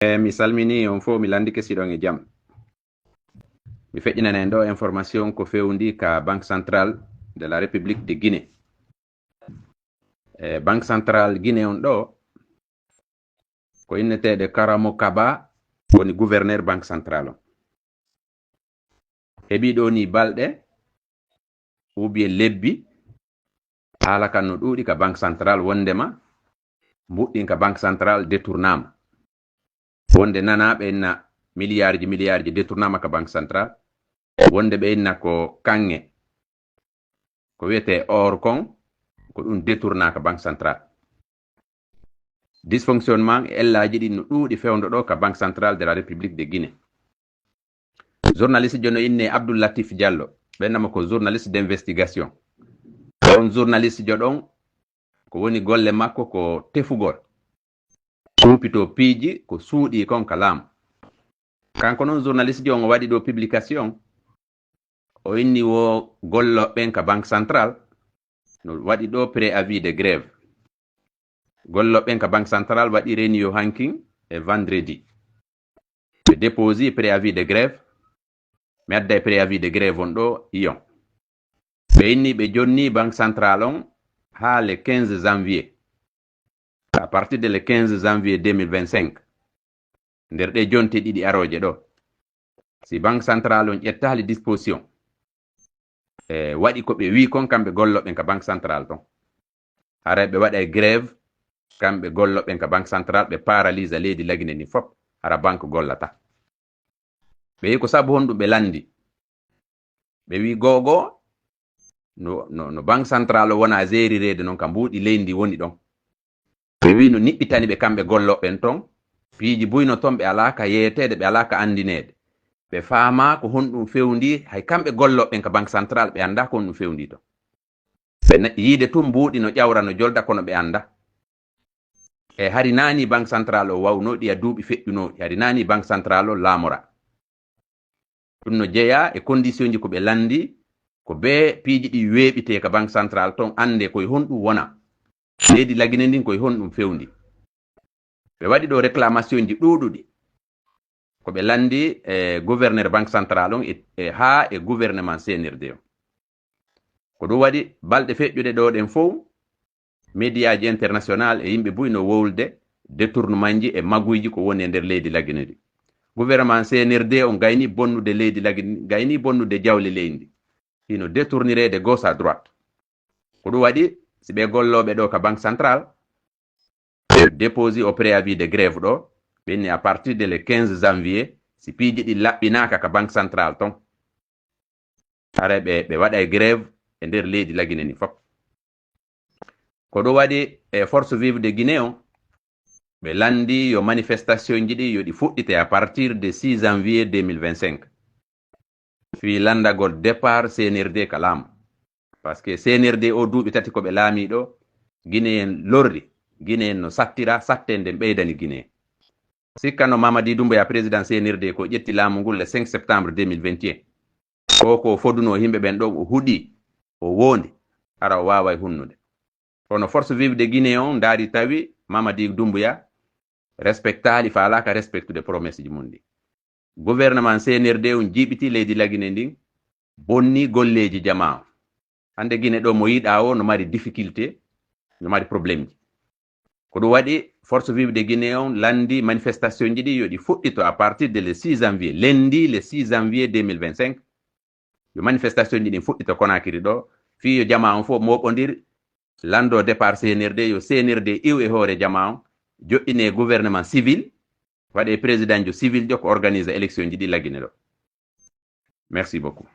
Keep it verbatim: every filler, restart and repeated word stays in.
E mi salmini on fof, mi landike si ɗon e jam. Mi feƴƴinana en ɗo information ko fewndi ka Banque Centrale de la République de Guinée. E Banque Centrale Guinée on ɗo, ko inneteeɗo Karamo Kaba woni gouverneur Banque Centrale on. Heɓi ɗo ni balɗe, ou bien lebbi, haala kan no ɗuuɗi ka Banque Centrale, wondema mbuɗɗin ka Banque Centrale détournama. Wonde nana ɓe inna milliardji, milliardji détournama ka Banque Centrale. Wonde ɓe inna ko kanŋe, ko wiyete or kon, ko ɗum détourna ka Banque Centrale. Dysfonctionnement e ellaaji ɗin no ɗuuɗi fewndo ɗo ka Banque Centrale de la République de Guinée. Journaliste jo no inne Abdoul Latif Diallo, ɓe nama ko journaliste d'investigation. On journaliste jo ɗon, ko woni golle makko ko tefugol, humpito piiji ko suuɗi kon ka laamu. Kanko non journaliste jo on o waɗi ɗo publication, o inni wo golloɓe ɓen ka Banque Centrale no waɗi ɗo préavis de grève. Golloɓe ɓen ka Banque Centrale waɗi réunion hankin e vendredi. Ɓe déposi préavis de grève. Mi adda e préavis de grève on ɗo, iyon. Ɓe inni ɓe jonni Banque Centrale on haa le quinze janvier. À partir de le quinze janvier deux mille vingt-cinq, nder ɗe jonte ɗiɗi arooje ɗo, si Banque Centrale on ƴettaali disposition, e waɗi ko ɓe wi kon, kamɓe golloɓe ka Banque Centrale ton, haray ɓe waɗay grève, kamɓe golloɓe ka Banque Centrale, ɓe paralisa leydi Lagine ndin fop, hara banque gollata. Ɓe wi ko sabu honɗum ɓe landi. Ɓe wi gogo no, no, no Banque Centrale o wona gérireede non ka mbuuɗi leydi ndi woni ɗon. Ɓe wi no niɓɓitani ɓe kamɓe golloɓe ɓen ton, piiji buy no ton ɓe alaa ka yeeteede, ɓe alaa ka andineede. Ɓe faamaa ko honɗum fewndi, hay kamɓe golloɓe ɓen ka Banque Centrale ɓe anndaa ko honɗum fewndi ton. Ɓe na-, yiide tun mbuuɗi no ƴawra, no jolda, kono ɓe anndaa. E hari naani Banque Centrale o wawno ɗi a duuɓi feƴƴunooɗi, hari naani Banque Centrale o laamora. Ɗum no jeyaa e condition ji ko ɓe landi, ko bee piiji ɗi weeɓitee ka Banque Centrale ton, annde koye honɗum wona. Leydi Lagine ndin koye honɗum fewndi. Ɓe waɗi ɗo réclamation ji ɗuuɗuɗi. Ko ɓe landi e gouverneur Banque Centrale on e, e haa e gouvernement C N R D on. Ko ɗum waɗi balɗe feƴƴuɗe ɗo ɗen fow, médiaji international e yimɓe buy no wowlude détournementji e maguyji ko woni e nder leydi Lagine ndi. Gouvernement C N R D on gayni bonnude leydi Lagine, gayni bonnude jawle leydi ndi. Hino détournireede gauche à droite. Ko ɗum waɗi, si ɓe gollooɓe ɗo ka Banque Centrale, ɓe déposi o préavis de grève ɗo, ɓe inni à partir de le quinze janvier, si piiji ɗi laɓɓinaaka ka Banque Centrale ton, haray ɓe, ɓe waɗay grève e nder leydi Lagine ndi fop. Ko ɗum waɗi e Force Vive de Guinée on, ɓe landi yo manifestation ji ɗi yo ɗi fuɗɗite à partir de six janvier deux mille vingt-cinq. Fii landagol départ C N R D ka laamu. Parce que C N R D o duuɓi tati ko ɓe laamii ɗo, Guinéen lorri, Guinéen no sattira, sattende ɓeydani Guinée. Sikkano Mamadi Doumbouya, président C N R D, ko ƴetti laamu ngul le cinq septembre deux mille vingt et un. Ko, ko fodunoo yimɓe ɓen ɗon, o huɗi, o woondi, hara o waaway hunnude. Kono Force Vive de Guinée on ndaari tawi Mamadi Doumbouya respectaali, faalaaka respectude promesse ji mun ɗi. Gouvernement C N R D on jiiɓiti leydi Lagine ndin, bonni golleeji jamaa on. Hannde Guinée ɗo mo yiɗaa o no mari difficulté, no mari problème ji. Ko ɗum waɗi Force Vive de Guinée on landi manifestation ji ɗi yo ɗi fuɗɗito à partir de le six janvier, lundi le six janvier deux mille vingt-cinq. Yo manifestation ji ɗin fuɗɗito Conakry ɗo, fii yo jamaa on fof mooɓondir, lando départ C N R D, yo C N R D iw e hoore jamaa on, joɗɗine gouvernement civil, waɗe président jo civil jo ko organise élection ji ɗi Lagine ɗo. Merci beaucoup.